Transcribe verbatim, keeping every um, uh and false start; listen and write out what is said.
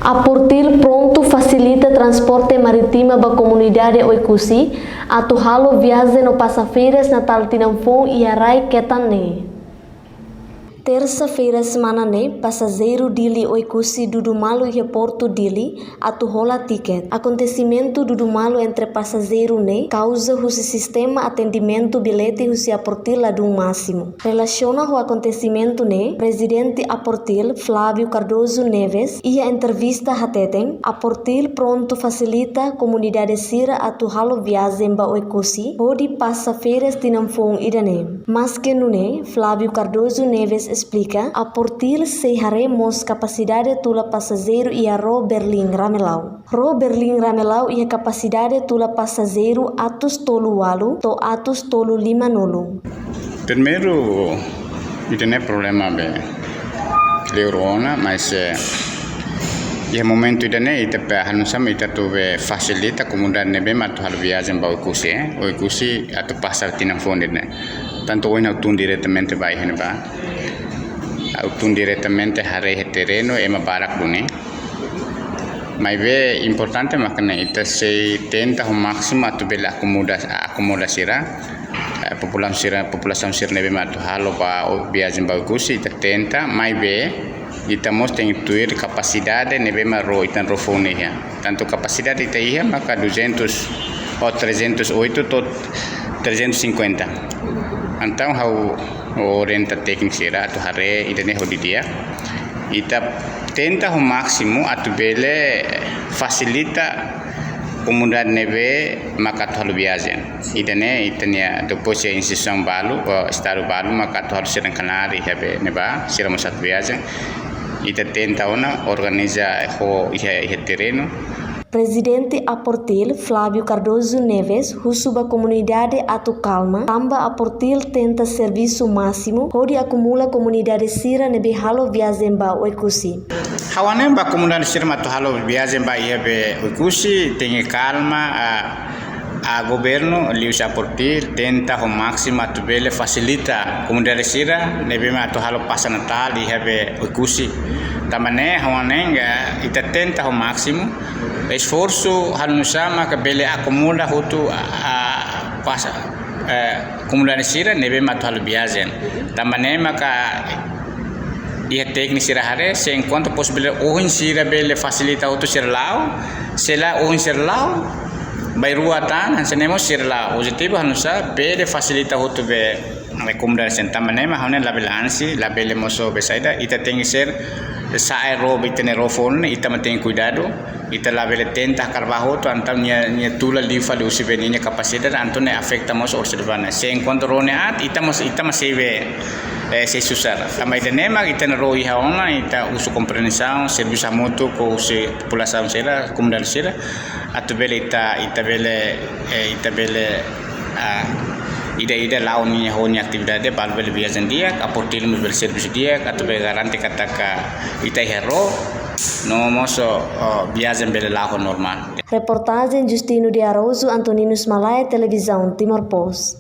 Aportil prontu fasilita transporte marítima ba komunidade Oekusi atu halo viajen no pasa férias Natál tinan foun iha rai ketan ne'e. Tersa-feira semana ne'e, pasajeiru Dili Oekusi dudu malu iha portu Dili atu hola tiket. Akontesimentu dudu malu entre pasajeiru ne'e kauza husi sistema atendimentu billete husi Aportil ladún másimu. Relasiona ho akontesimentu ne'e, Prezidente Aportil, Flávio Cardoso Neves, iha entrevista hateten, Aportil prontu fasilita komunidade sira atu halo viajen ba Oekusi hodi pasa férias tinan foun ida-ne'e. Maske nune'e, Flávio Cardoso Neves esplika, Aportil sei haree mós kapasidade tula pasajeiru iha ró Berlim Ramelau. Ró Berlim Ramelau iha kapasidade tula pasajeiru atus tolu ualu to'o atus tolu lima nulu. Primeiru, ita-nia problema be kleur ona, mas, eh, iha momentu ida-ne'e ita be hanu sama ita atu be fasilita komunidade ne'ebé mak atu halo viajen ba Oekusi, eh. Oekusi atu pasa tinan foun ne'e. Tantu ohin ha'u tun diretamente ba iha ne'ebá. Ha'u tun diretamente haree iha terrenu, ema barak duni. Maibé importante mak ne'e ita sei tenta ho másimu atu bele akomoda, akomoda sira, eh, populasaun sira, populasaun sira ne'ebé mak atu halo ba o-, viajen ba Oekusi, ita tenta, maibé ita mós tenke tuir kapasidade ne'ebé mak ró, ita-nia ró foun ne'e iha. Tantu kapasidade ita iha maka duzentos ou trezentos e oito to'o trezentos e cinquenta. Entaun ha'u orienta tékniku sira atu haree ida-ne'e ho didi'ak. Ita tenta ho másimu atu bele fasilita komunidade ne'ebé mak atu halo viajen. Ida-ne'e ita-nia depois iha instituisaun balu, eh, estadu balu mak atu halo sira-nia knaar iha be ne'ebá, sira mós atu viajen. Ita tenta ona organiza ho iha, iha terrenu. Prezidente Aportil, Flávio Cardoso Neves, husu ba komunidade atu kalma, tanba Aportil tenta servisu másimu hodi akumula komunidade sira ne'ebé halo viajen ba Oekusi. Ha'u hanoin ba komunidade sira mak atu halo viajen ba iha be Oekusi, tenke kalma, ah, ah, governu liuhusi Aportil tenta ho másimu atu bele fasilita komunidade sira ne'ebé mak atu halo pasa Natál iha be Oekusi. Tanba ne'e ha'u hanoin katak ita tenta ho másimu, esforsu halo nu'usá maka bele akomoda hotu, ah, pasa, eh, komunidade sira ne'ebé mak atu halo viajen. Tanba ne'e maka iha tékniku sira haree, se enkuantu posibilidade ohin sira bele fasilita hotu sira la'o, se lae ohin sira la'o, bainrua tan, hanesan ne'e mós sira la'o. Objetivu halo nu'usá bele fasilita hotu be, eh, komunidade sira. Tanba ne'e mak ha'u hanoin labele ansi, labele mosu be saida, ita tenke ser, sa'e ró be ita-nia ró foun ne'e, ita mak tenke kuidadu. Ita labele tenta hakarak bá hotu, entaun nia, nia tula liu fali husi be nia kapasidade, entaun ne'e afeta mós orsida bana. Se enkuantu ró ne'e aat, ita mós, ita mós sei be, eh, sei susar. Tanba ida-ne'e mak ita-nia ró iha ona, ita husu komprensaun, servisu hamutuk ho husi populasaun sira, komunidade sira, atu bele ita, ita bele, eh, ita bele, ah, ida-idak la'o nia ho nia atividade, balu bele viajen di'ak, Aportil mós bele servisu di'ak, atu bele garante katak ita iha ró, no mós, oh, viajen bele la'o ho normál. Reportajen Justino de Araújo, Antoninus Malaya, Televizaun Timor Post.